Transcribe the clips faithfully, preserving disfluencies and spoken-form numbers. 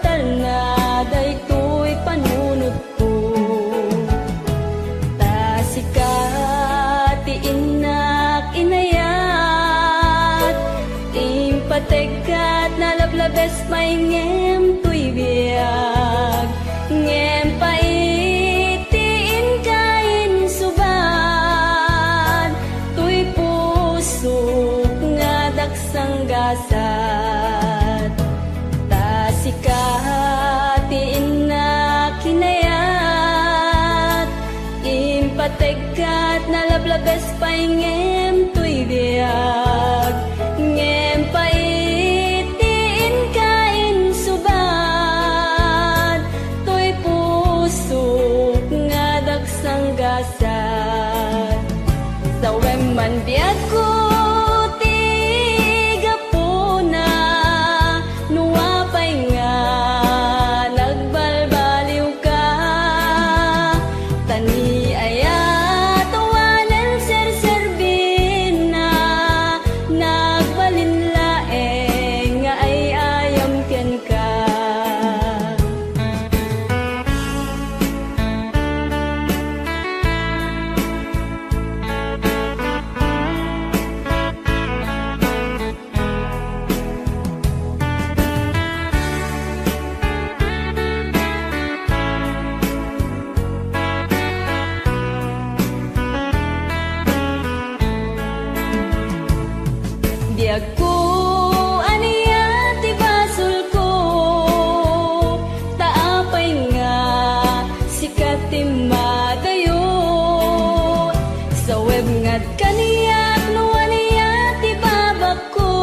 Talna daytoy panunotko, ta sika ti innak inayat. Impategkat, nalablabes pay ngem toy biag, ngem pait ti inka insubad. Toy pusok nga daksanggasat, ta sika ti innak inayat. Impategkat, nalablabes pay ngem toy biag, ngem pait ti inka insubad. Toy pusok nga daksanggasat. Sawem man biagko ti gapuna, no apay nga nagbalbaliwka. Ta ni ayat awanen serserbina, nagbalin laeng nga ay-ayam kenka. Biagko, ania ti basolko? Ta apay nga sika ti madayo? Saweb nga kaniak no ania ti babakko,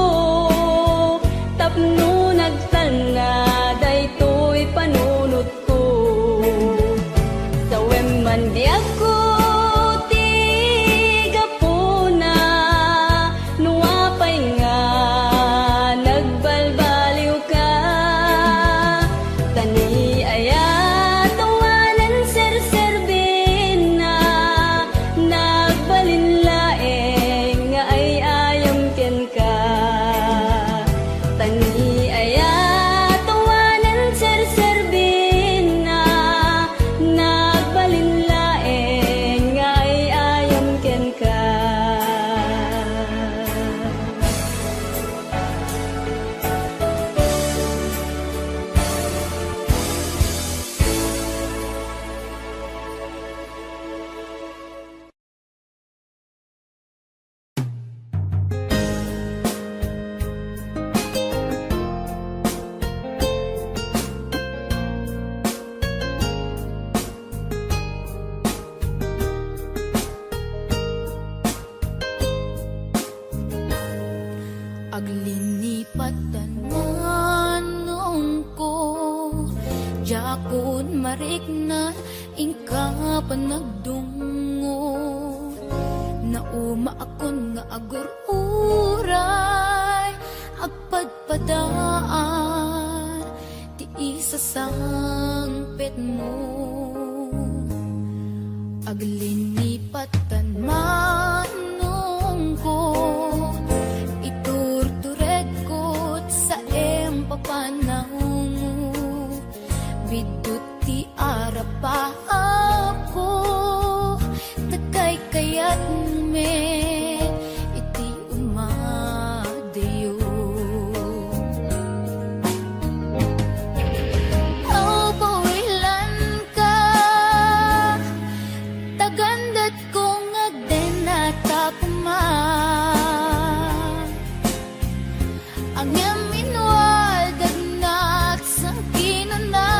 tapno nagtalna daytoy panunotko. Sawem man biagko ti gapuna, no apay nga nagbalbaliwka. Ta ni ayat awanen serserbina, nagbalin laeng nga ay-ayam kenka. Ta ni ayat awanen serserbina, nagbalin laeng nga ay-ayam kenka. Aglinipatan manongko, diakon mariknan inka panagdungngo. Naumaakon nga agur-uray, agpadpadaan ti isasangpetmo. Aglinipatan manongko, iturturedko ti saem papanawmo. Biddut ti arapaapko, ta kaykayatmo met iti umadayo. Aw, pawilanka, ta gandetko nga agdenna ta koma. Ngem inwaldagnak sa kinuna,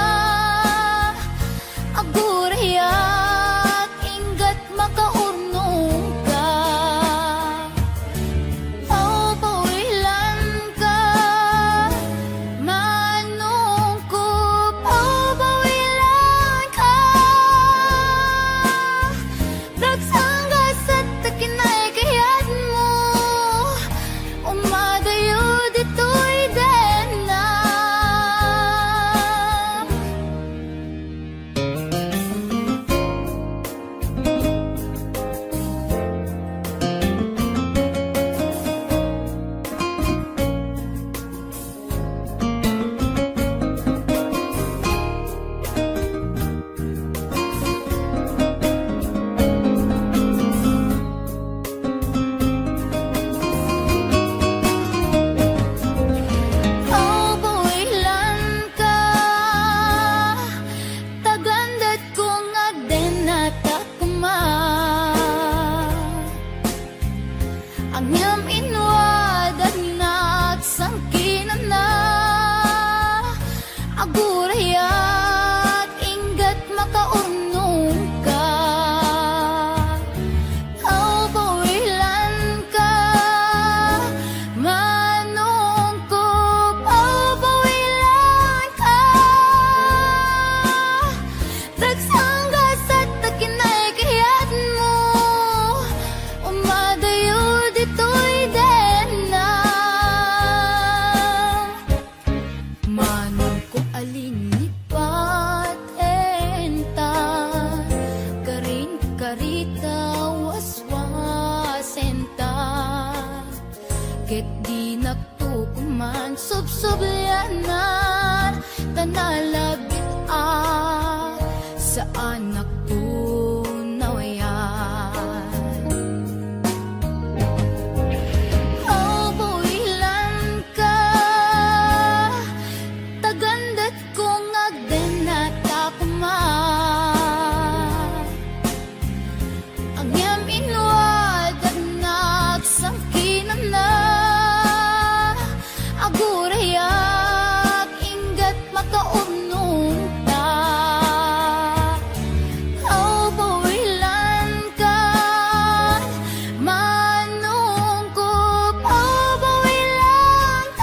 Alinipat enta, karin karita waswasenta, ket dinakto koma subsublianan, ta nalabit a saanak punawayan. Aw, bawilanka, tagandat ko nga agdennata koma. Ngem inwadak nga agsangkinana, agurayak inggat makaumnomta. Aw, bawilankan manungkop, aw, bawilankan.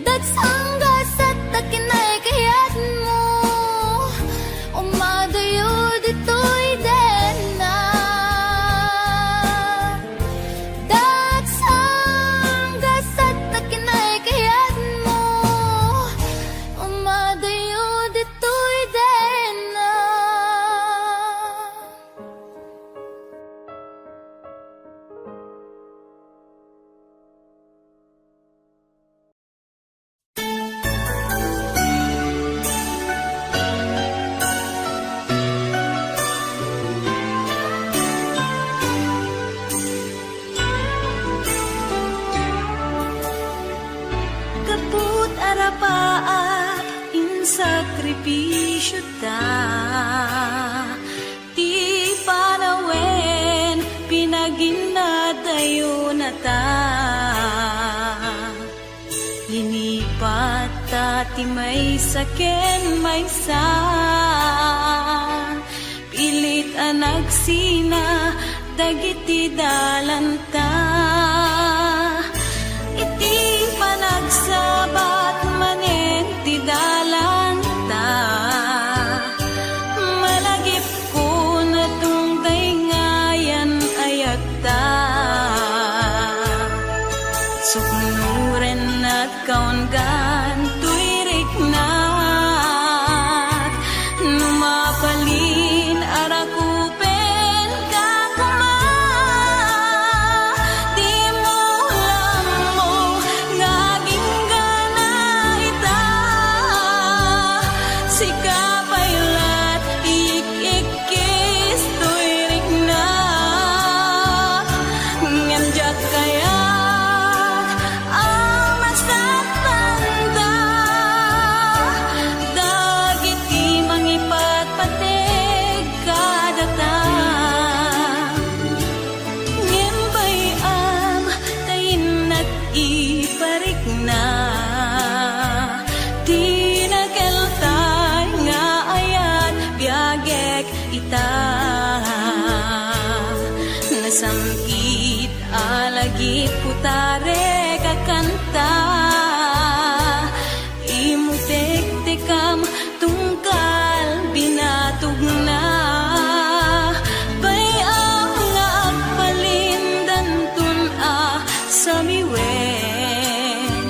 Dagsang gasat ta kinay kayatmo, umadayo ditoy denna. Dagsang gasat ta kinay kayatmo, umadayo ditoy denna. Gapu ta arapaak, insakripisiota. Ti panawen, pinaginnadayonata. Linipatta ti maysa ken maysa. Pilit a nagsina dagiti dalanta. Iti panagsabat manen ti dalanta, malagipko natungdayngayan ayatta. Suknorennak kaunggan toy riknak, no mabalin a rakupenka koma. Dimo lammo nga aginggana ita, sika pay la't ik-ikkis toy riknak. Ngem diak kayat a masaktanta dagiti mangipatpateg kadata. Ngem bay-am ta innak iparikna ti nakeltay nga ayat biagek ita. Nasam-it a lagip putarek a kanta, imutektekam tunggal binatogna. Bay-am nga agbalindanton a samiwen,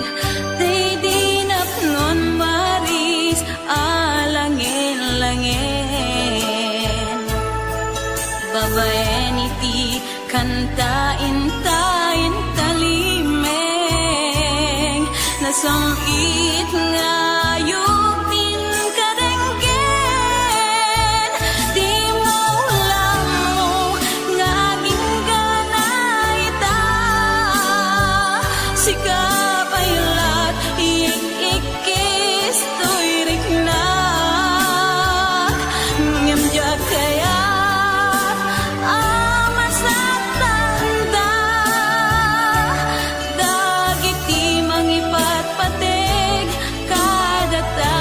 daydi napnon Maris a langen-langen. Babaen iti kanta inta, inta limeng, nasam-it nga ayup ti kadenggen. Dimo lammo nga aginggana ita, sika pay la't ik-ikkis toy riknak. Ngem diak kayat a masaktanta dagiti mangipatpateg kadata.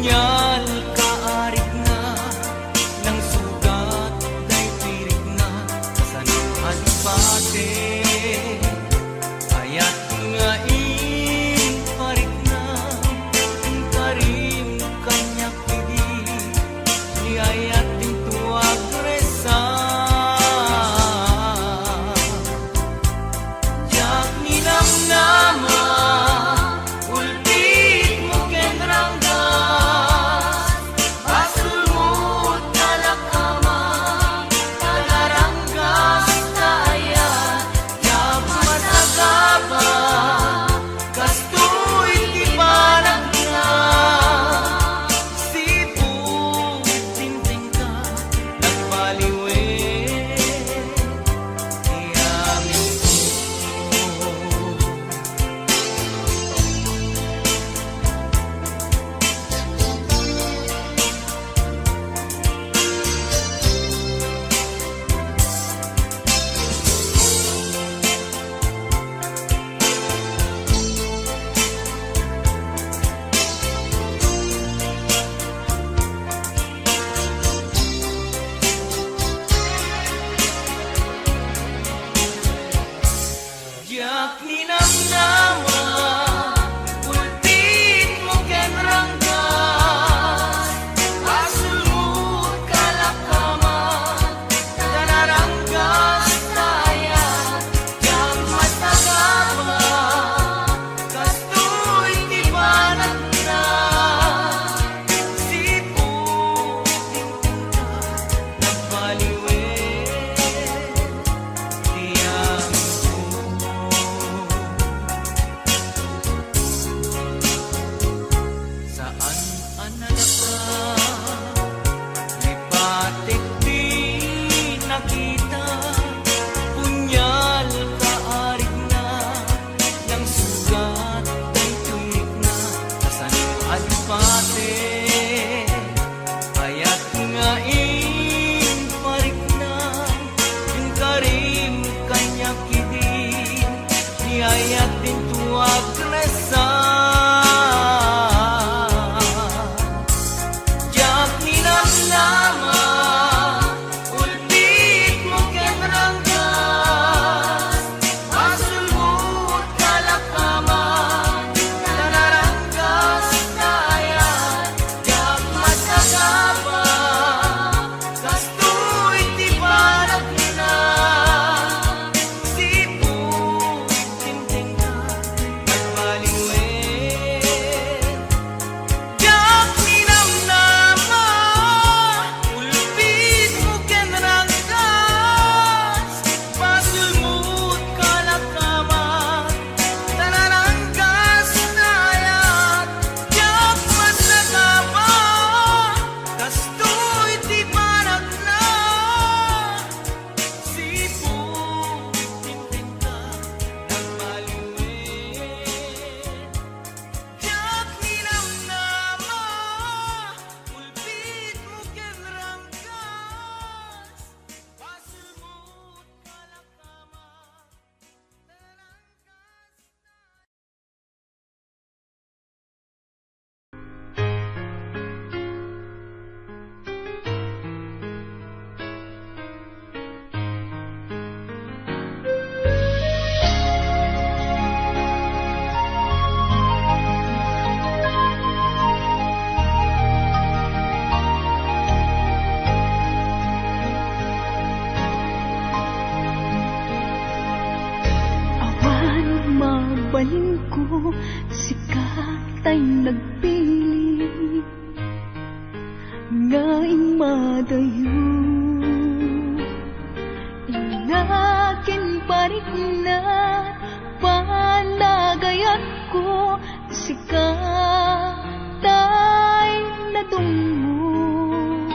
Yal ka, arikna, nangsugat daytoy rikna, kasano a di pati? Ayat nga imparikna, inkarim kaniak idi, ni ayat dinto agresa. Diak ninamnama, ulpitmo ken ranggas, basolmo ta lakama, ta naranggas ta ayat, diak masagaba, kastoy ti panagna. Sipud timtengka, nagbaliwen ti amin. Diak ninamnama, ulpitmo ken ranggas, basolmo ta lakama, ta naranggas ta ayat, diak masagaba, kastoy ti panagna. Sipud timtengka, nagbaliwen ti amin. Saan a nalaka, lipatek ti nakita, punyal ka, arikna, nangsugat daytoy rikna, kasano a di pati? Ayat nga imparikna, inkarim kaniak idi, ni ayat dinto agresa. Diak ninamnama, ulpitmo ken ranggas, basolmo ta lakama, ta naranggas ta ayat, diak masagaba, kastoy ti panagna. Sipud timtengka, nagbaliwen. Diak ninamnama, ulpitmo ken ranggas, basolmo ta lakama, ta naranggas ta ayat, diak masagaba, kastoy ti panagna. Sipud timtengka, nagbaliwen. Diak ninamnama, ulpitmo ken ranggas, basolmo ta lakama, ta naranggas ta Awan mabalinko, sika tay nagpili nga immadayo. Inna ken parikna, panagayatko, sika tay nadungngog.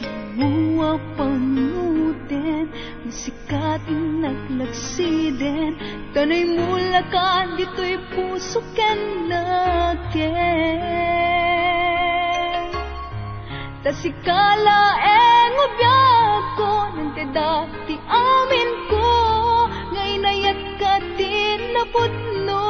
Dimo a panunoten, sika ti naglagsiden, ta naimulakan ditoy puso ken nakem. Ta sika laeng a biagko, nantedda ti aminko, nga inayatka ti napudno.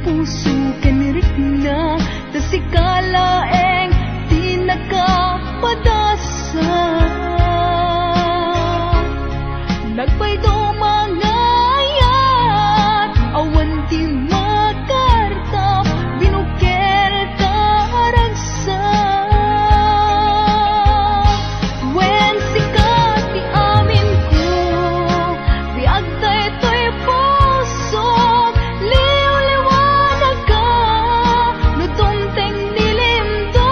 Puso ken rikna, ta sika laeng ti nakapadasa. Nagpayduma nga ayat, awan ti makarta, binukel ta a ragsak. Wen, sika ti aminko, biag daytoy pusok, liwliwanagka, no tumteng ni limdo.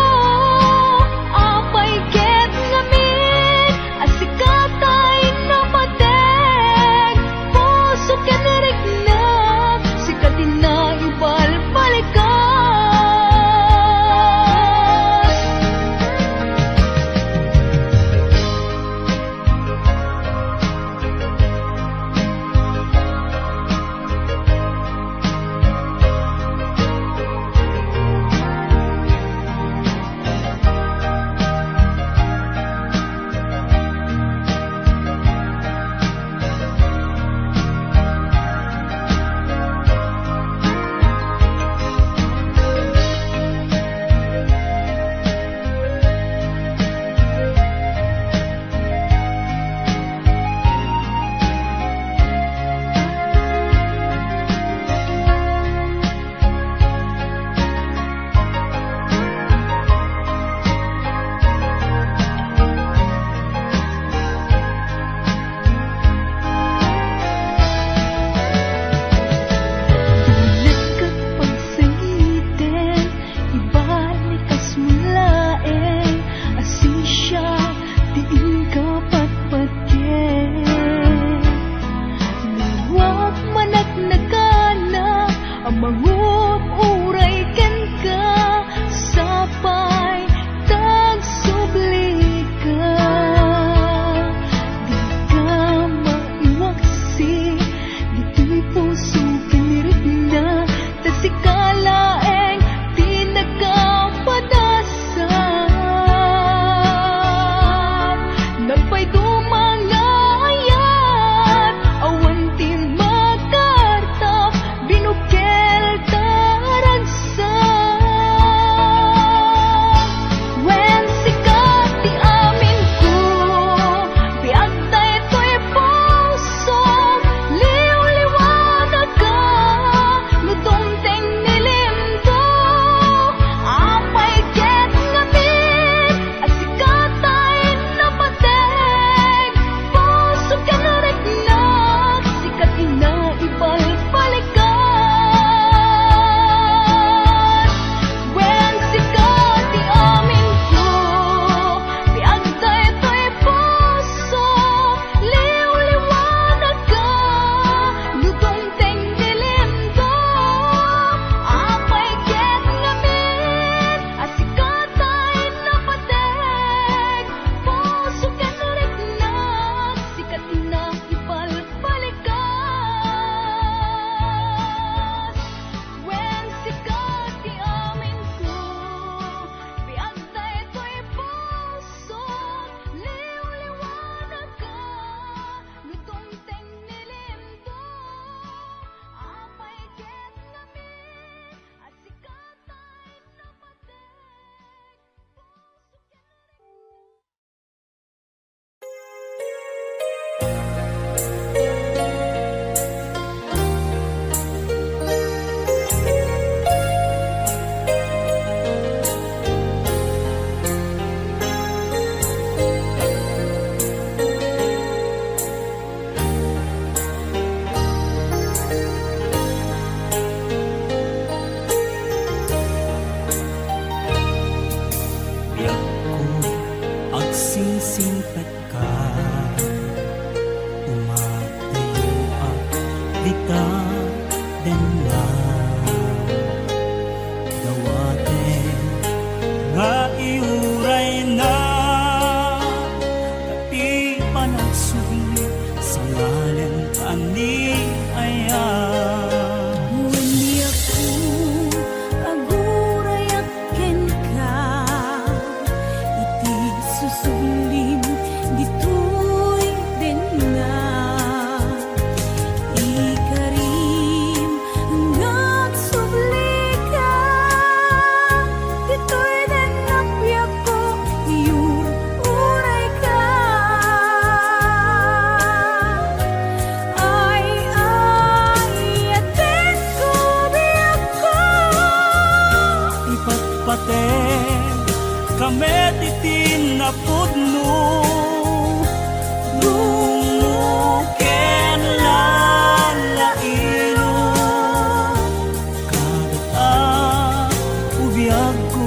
Pudno, dungngo ken lalailo, kadat-ak, o biagko.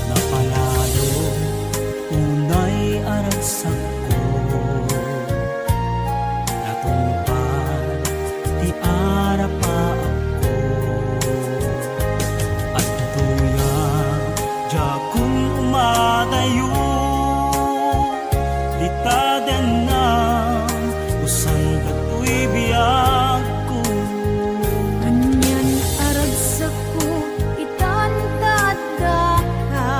Napalalo unay a ragsakko, natungpal ti arapaapko. Adtoy a diakon umadayo, dita dennam, usan datoy biagko. Anian a ragsakko, itan ta addaka,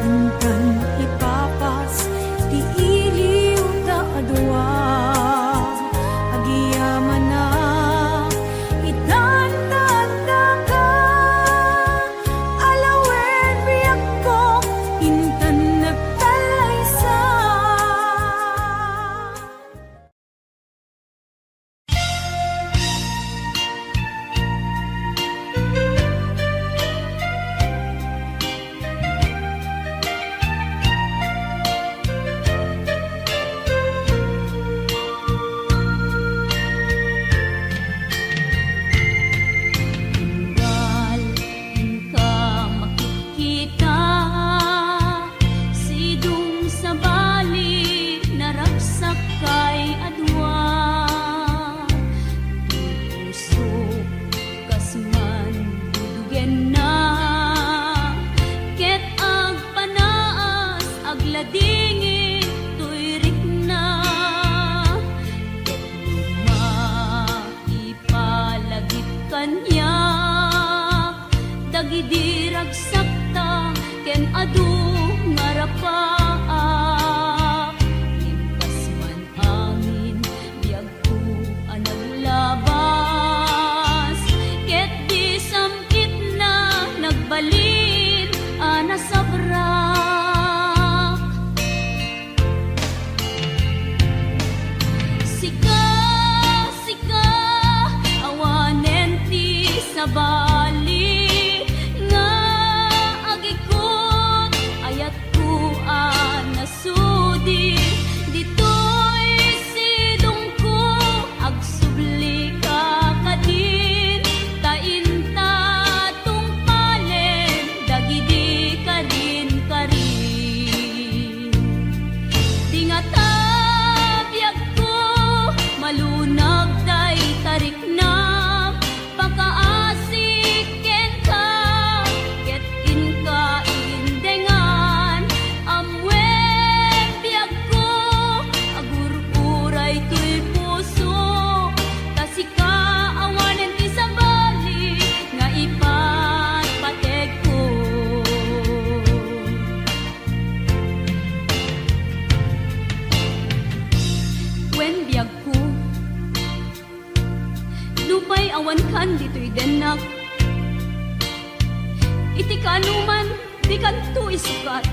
intan ipapas ti iliw ta a dua. Agyamanak, itan ta addaka, alawen biagko, intan nagtallaysa. Tunggal inka makitkita, sidong sabali naragsakkay a dua. Ti pusok kas man dudugenna, ket agpanaas agladingit toy rikna. Ket no maipalagip kaniak dagidi ragsakta ken adu nga rapaak, ngem kas man angin biagko a naglabas, ket di sam-itna nagbalin a nasabrak. Sika, sika, awanen ti sabali nga agikut, ayat ko a nasudi. Ditoy sidongko, agsublika kadin, ta inta tungpalen dagidi karinkarin. Di ngata biagko, malunag dayta riknam, pakaasi kenka, ket inka indengan. Ammoen, biagko, agur-uray toy puso, ta sika awanen ti sabali nga ipatpategko. Wen, biagko, nupay awankan ditoy dennak, iti kaanoman dikanto isukat.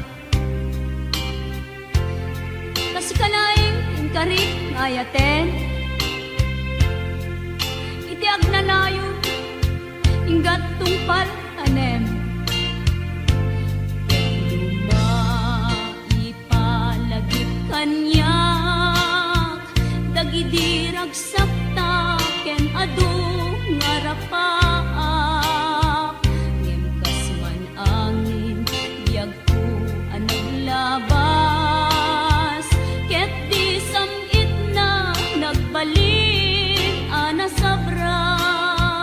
Ta sika laeng ti inkarik nga ayaten. Iti agnanayon, inggat tungpal tanem. Ket no maipalagip kaniak dagidi ragsakta ken adu nga rapaak, ngem kas man angin, biagko a naglabas, ket di sam-itna nagbalin a nasabrak.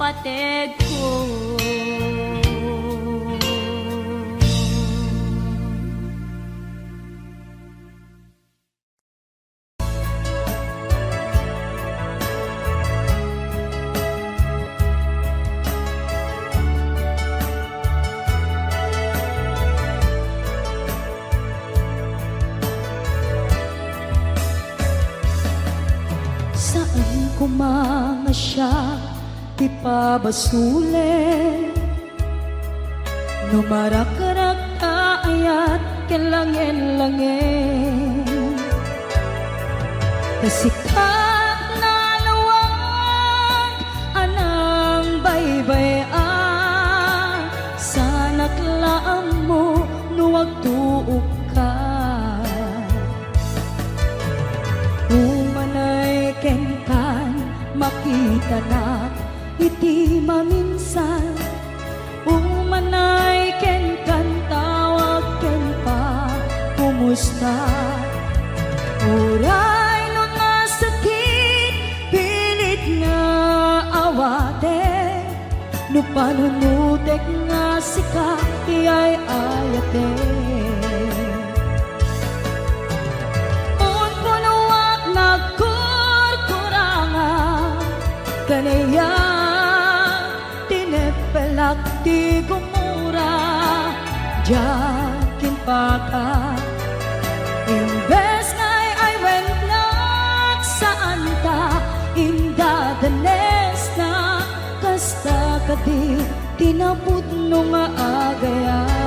pategko. Saan koma nga siak ti pabasolen no marakrak ta ayat ken langen-langen. Ta sika nalawag a nangbaybay-a, saanak la ammo no agtuokka. Umanay kenkan, makitanak iti maminsan. Umanay kenkan, tawag ken pakumusta. Uray no nasakit, pilit nga awatek. No panunotek nga sika ti ay-ayatek. Unpunoak nagkurkuranga, kaniak tineppelak ti gumura, diak impaka. Imbes nga ay-awennak, saanta indadanesnak, kasta kadi ti napudno nga agayam.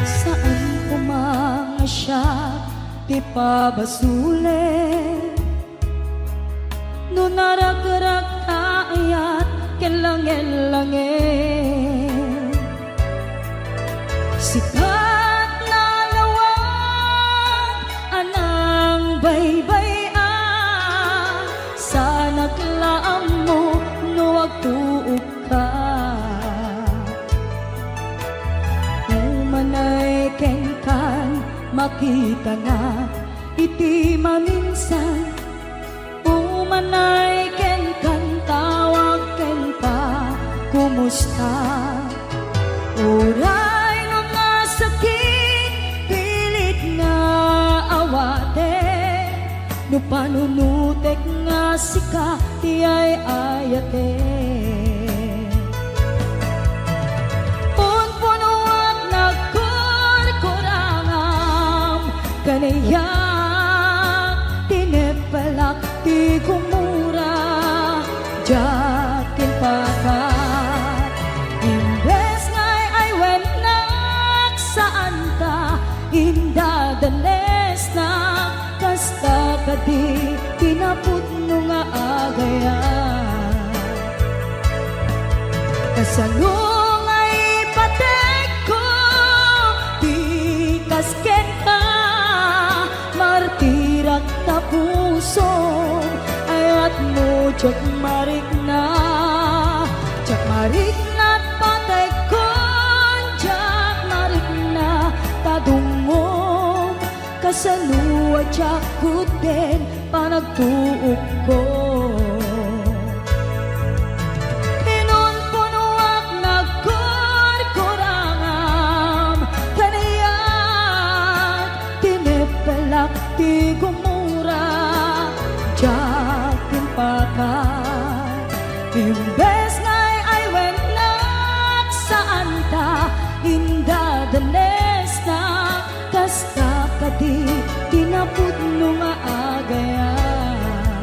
Saan koma nga siak ti pabasolen no narakrak ta ayat ken langen-langen. Sika nalawag a nangbaybay-a, saanak la ammo no agtuokka. Umanay kenkan, makitanak iti maminsan. Umanay kenkan, tawag ken pakumusta. Uray no nasakit, pilit nga awatek. No panunotek nga sika ti ay-ayatek. Unpunoak nagkurkurangam, kaniak tineppelak ti gumura, diak impaka. Imbes nga ay-awennak, saanta indadanesnak, kasta kadi ti napudno nga agayam. Kasano nga ipategko ti kas kenka, martirak ta pusom, ayatmo diak marikna, diak marikna pategkon, diak marikna ta dungngom. Kasano a diak kudden panagtuokko? Inunpunoak nagkurkurangam, kaniak tineppelak ti gumura, diak impaka. Imbes nga ay-awennak, saanta indadanesnak, kasta kadi ti napudno nga agayam.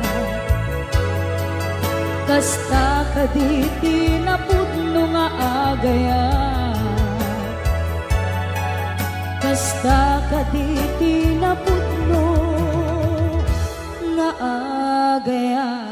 Kasta kadi ti napudno nga agayam. Kasta kadi ti napudno nga agayam.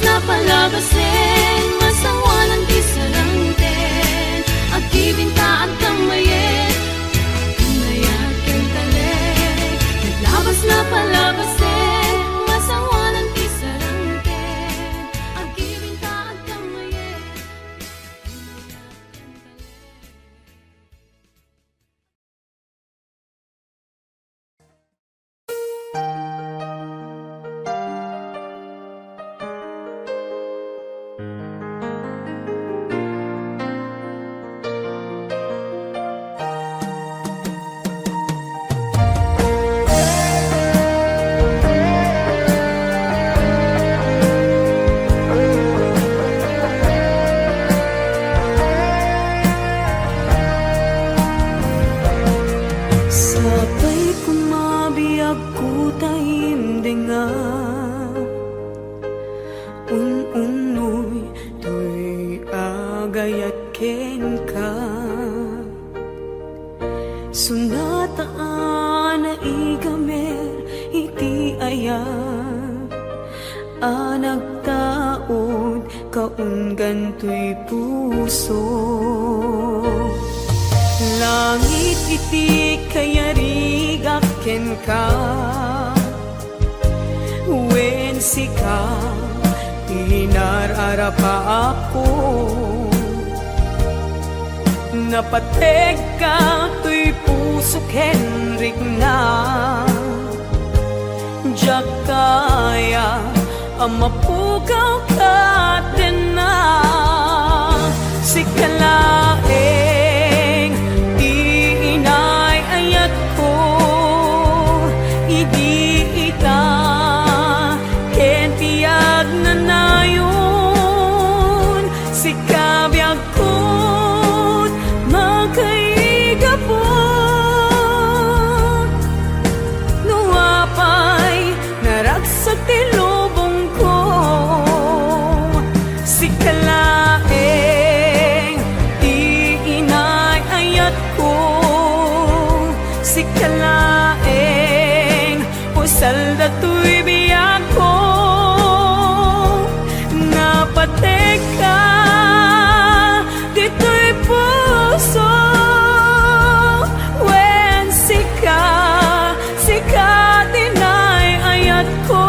Napalabasen, masawanan ti sarangten. Agbibinta, agkammayet, agmayat ken talek. Naglabas, napalabasen, masawanan ti sarangten. Agbibinta, agkammayet. Sapay koma biagko ta imdenga, un-unnoy toy agayat kenka. Sunata a naigamer iti ayat a nagtaud kaunggan toy puso. Langit iti kayarigak kenka, wen sika ti nar-arapaapko. Napategka toy puso ken rikna. Diak kaya a mapukaw ket denna. Sika laeng ti inay-ayatko idi ita ken ti agnanayon. Sika biag ket makaigapu. No apay naragsak ti lubongko, sika laeng ti inay-ayatko, sika laeng pusal datoy biagko. Napategka ditoy puso, wen sika, sika ti inay-ayatko.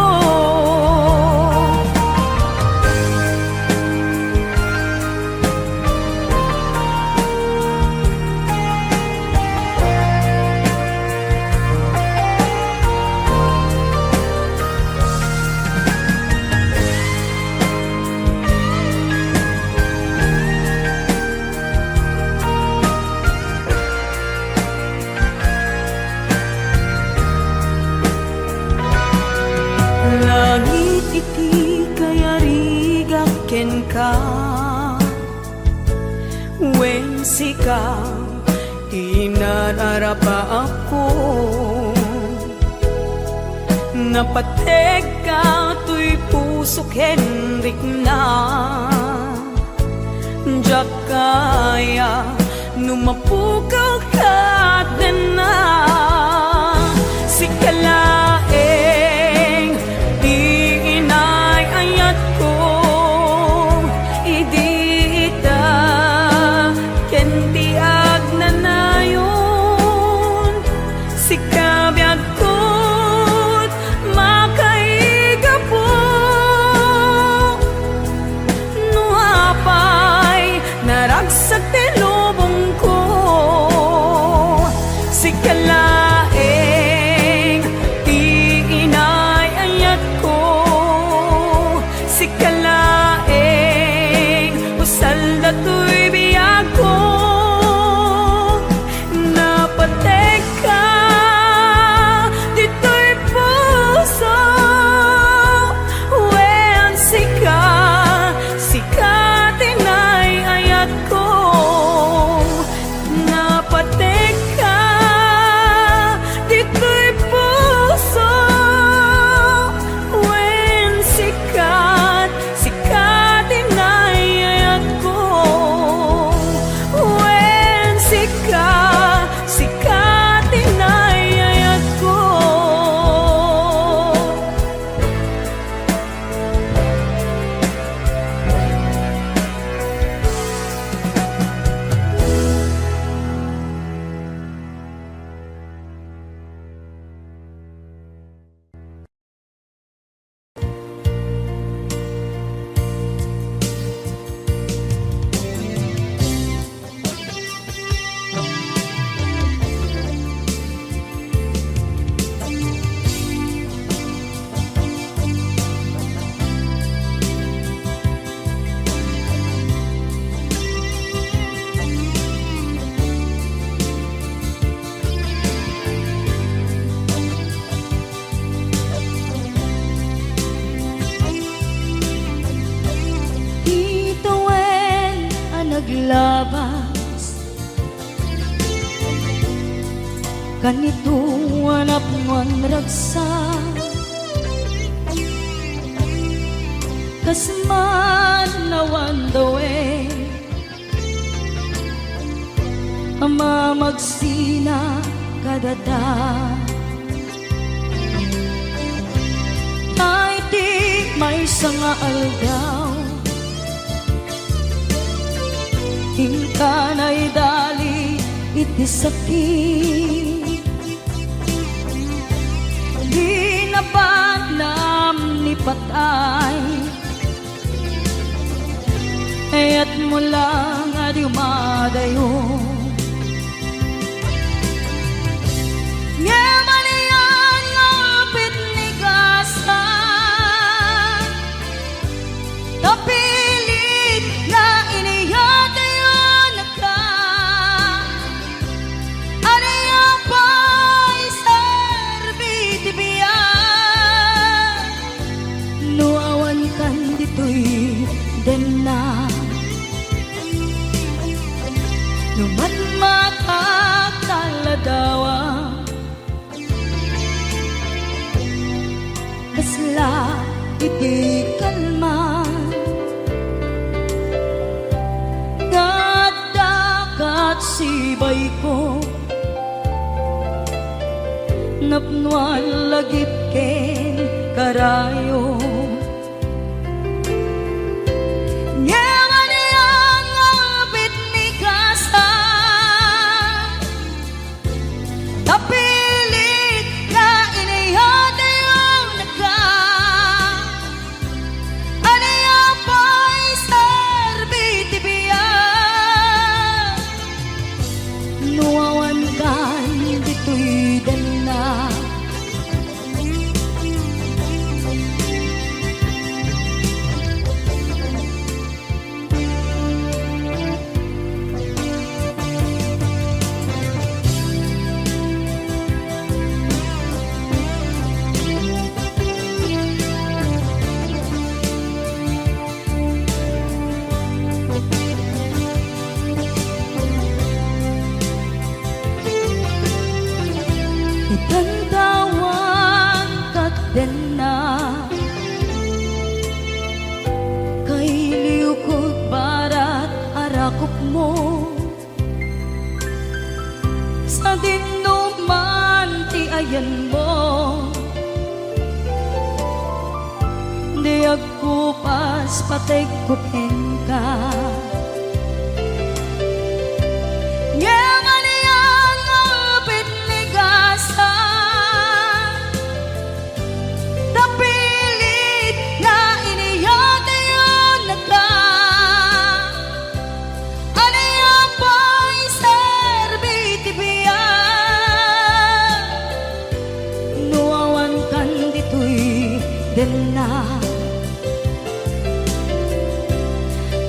Langit iti kayarigak kenka, wen sika ti nar-arapaapko. Napategka toy puso ken rikna. Diak kaya no mapukaw ket denna. Sika laeng ti inay-ayatko idi ita ken ti agnanayon. Sika biagko ti makaigapu. No apay naragsak ti lubongko, sika Itawen a naglabas, kanito a napnoan ragsak, kas man awan dawen a mamagsina kadata. Ta iti maysa nga aldaw, inka naidali iti sakit. Di nabanam ni patay, kayatmo lang a dumadayo. Ngem ania nga pitnigasan, napilit nga iniyatayonka. Ania pay serbi ti biag no awankan ditoy denna? No matmatak ta ladawa, kasla iti kalman nga adda kat sibayko, napnoan lagip ken karayo. Ngem ania nga pitnigasan, napilit nga iniyatayonka. Ania pay serbi ti biag no awankan ditoy denna? Itantawan kat denna, kailiwko barat a rakupmo. Sadinoman ti ayanmo, di agkupas pategko kenka. Ngem ania nga pitnigasan, napilit nga iniyatayonka. Ania pay serbi ti biag no awankan ditoy denna?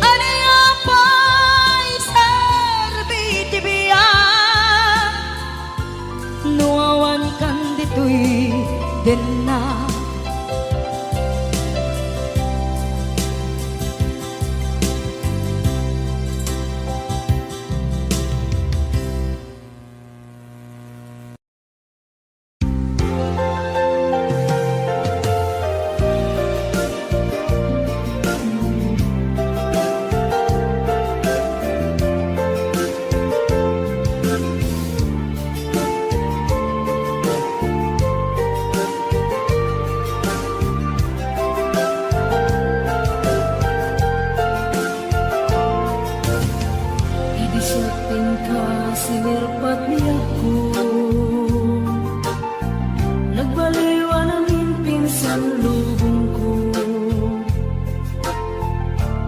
Ania pay serbi ti biag no awankan ditoy denna? Idi siak kenka, sinirpat ni Jacob. Nagbaliwan amin pinsan lubongko.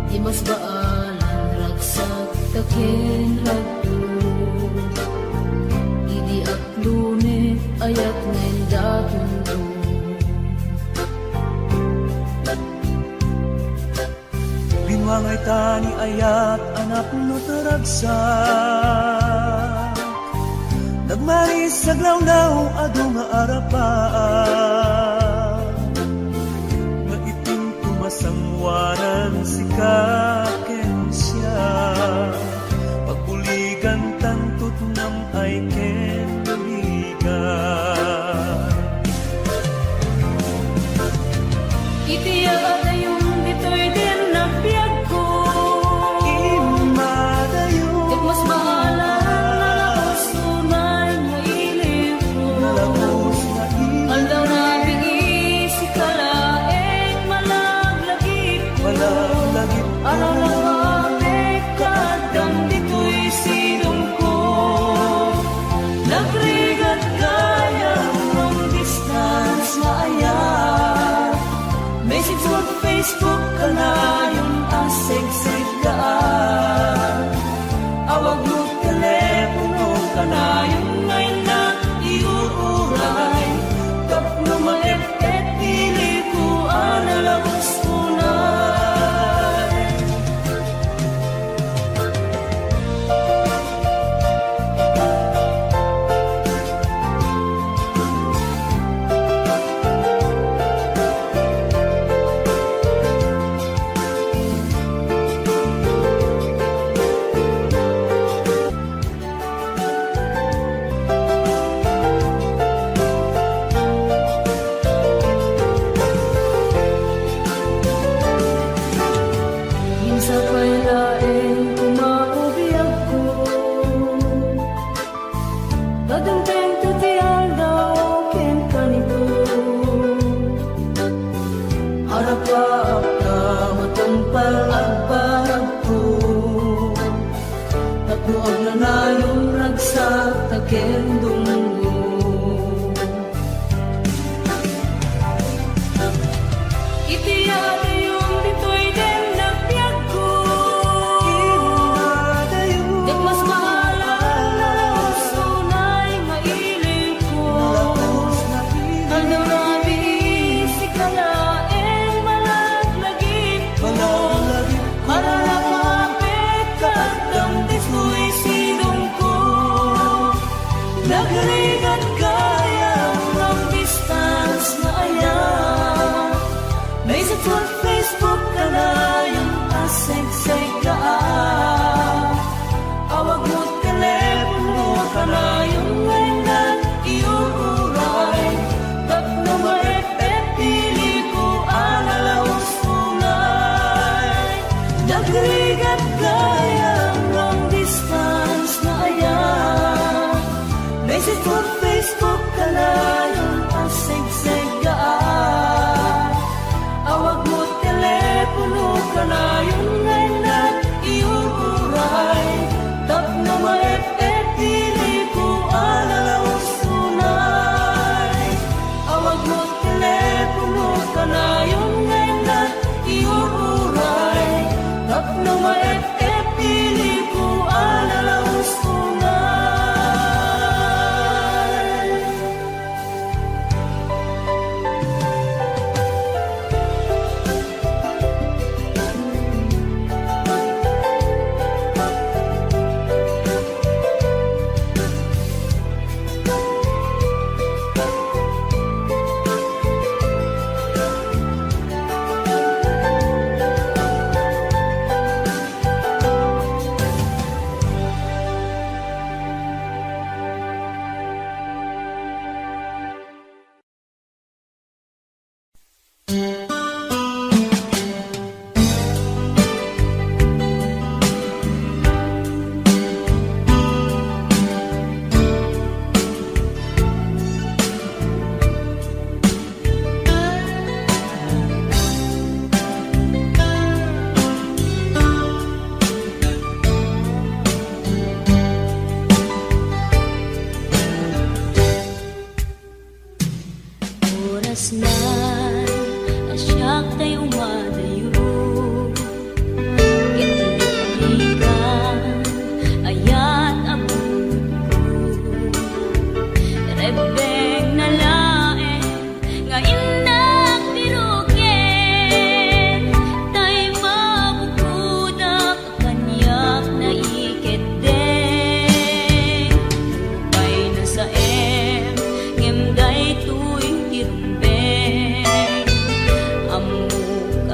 Di mas baalan ragsak ta ken ragdo. Idi aklone, ayat nga indaton ko. Binuangay ta ni ayat a napno ta ragsak. Nagmaris aglawlaw adu nga arapaan. Nga itinto mas Sangoanan sika ken siak, pagbuligan tanto ti nam-ay ken buligan. Iti adayon ditoy den nabiagko. Immadayon. Ket mas maalan nga labus unay nga ilikko. Nga labus nga ilikko. Aldaw rabii sika laeng malaglagipko. Malaglagipko. Ararabakek ka addam ditoy sidongko. Nagrigat gayam long distance nga ayat. Message ken Facebook kanayon a segsegaan. Awag no telepono kanayon nga innak iuray. Tapno maep-et ti ilikko a nalabus unay. Ngem sapay laeng koma a biagko, padengtengto ti aldaw ken kanito. Arapaak ta matungpal agparagko. Tapno agnanayon ragsak ta ken dumngom. Iti adayon ditoy den nabiagko. Iti adayon. Ket mas maalan nga labus unay nga ilikko. Nga labus nga ilikko. Aldaw rabii sika laeng malaglagipko. Malaglagipko. Ararabakek ka addam ditoy sidongko. Nagrigat gayam long distance nga ayat. Message ken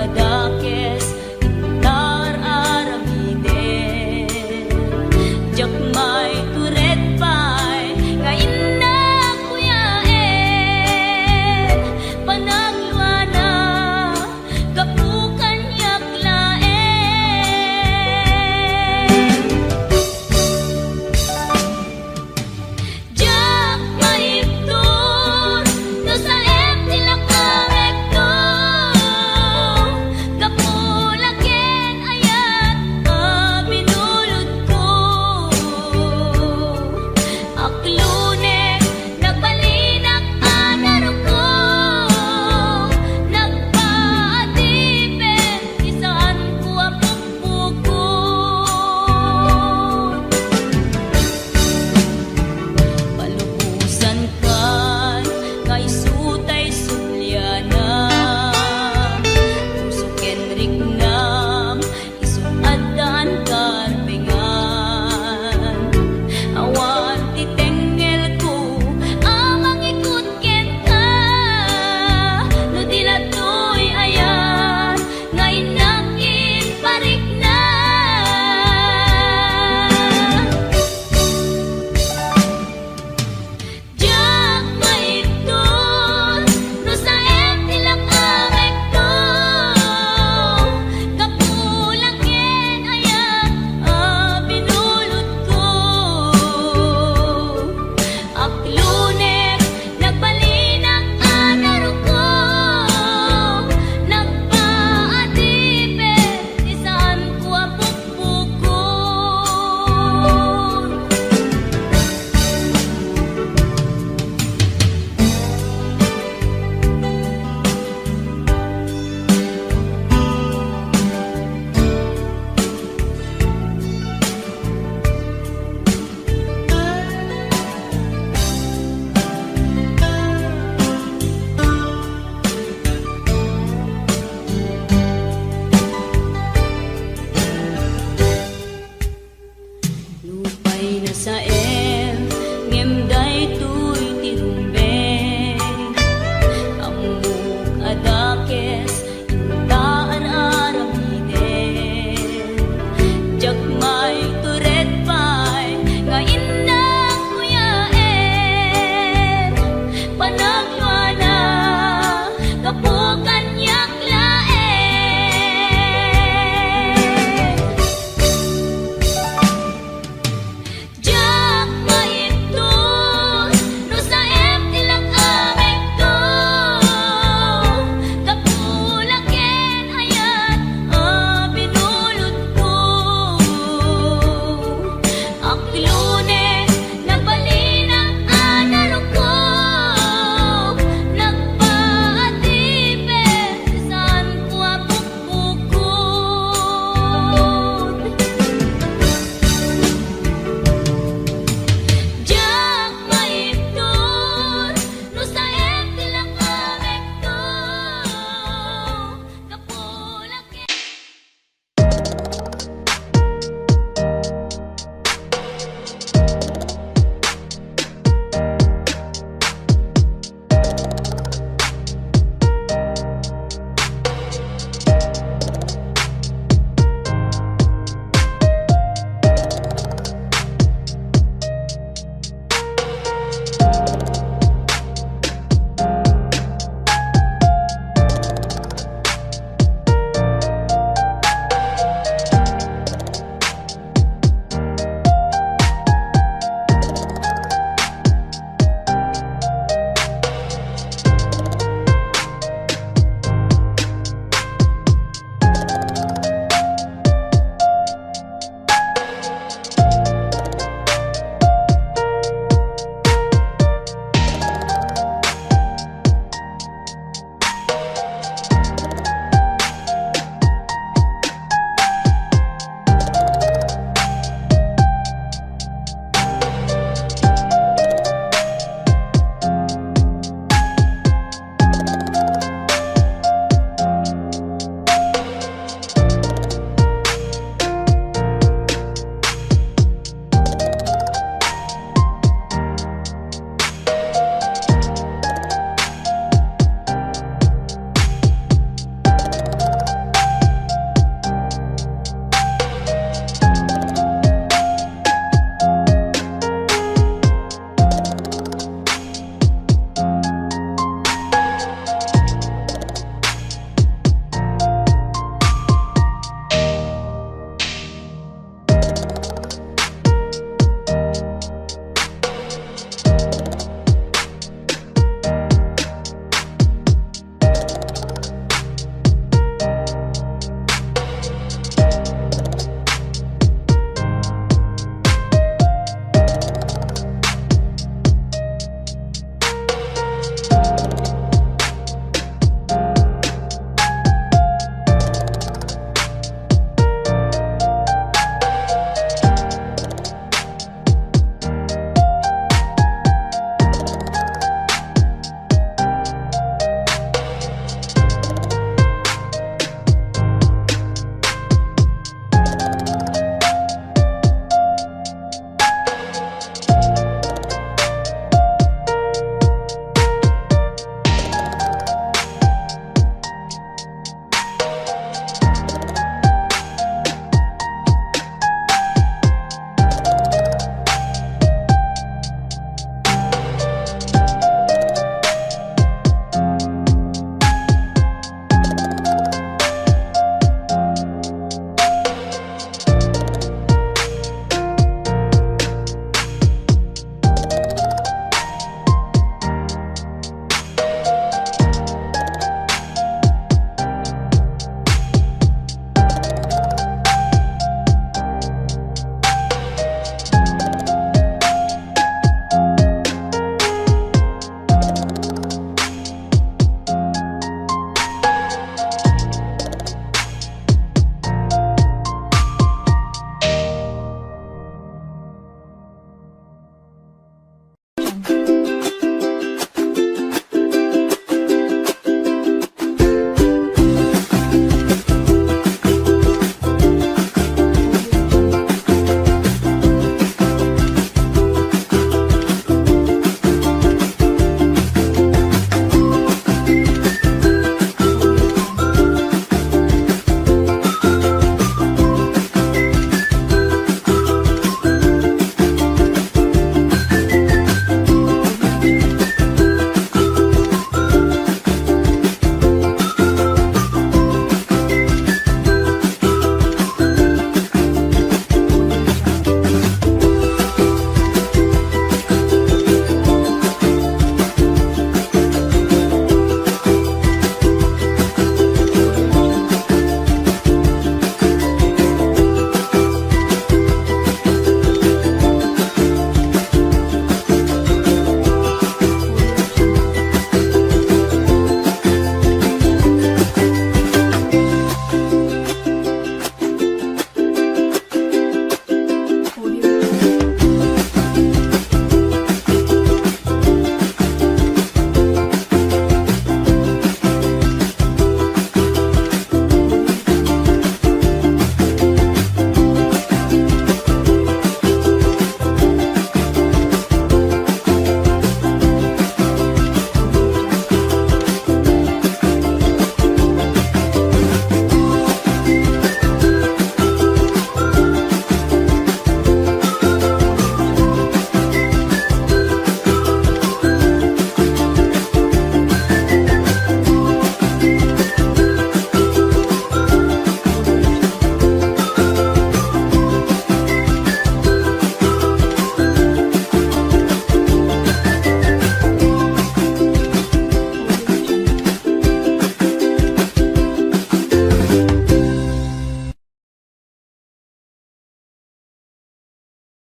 Dake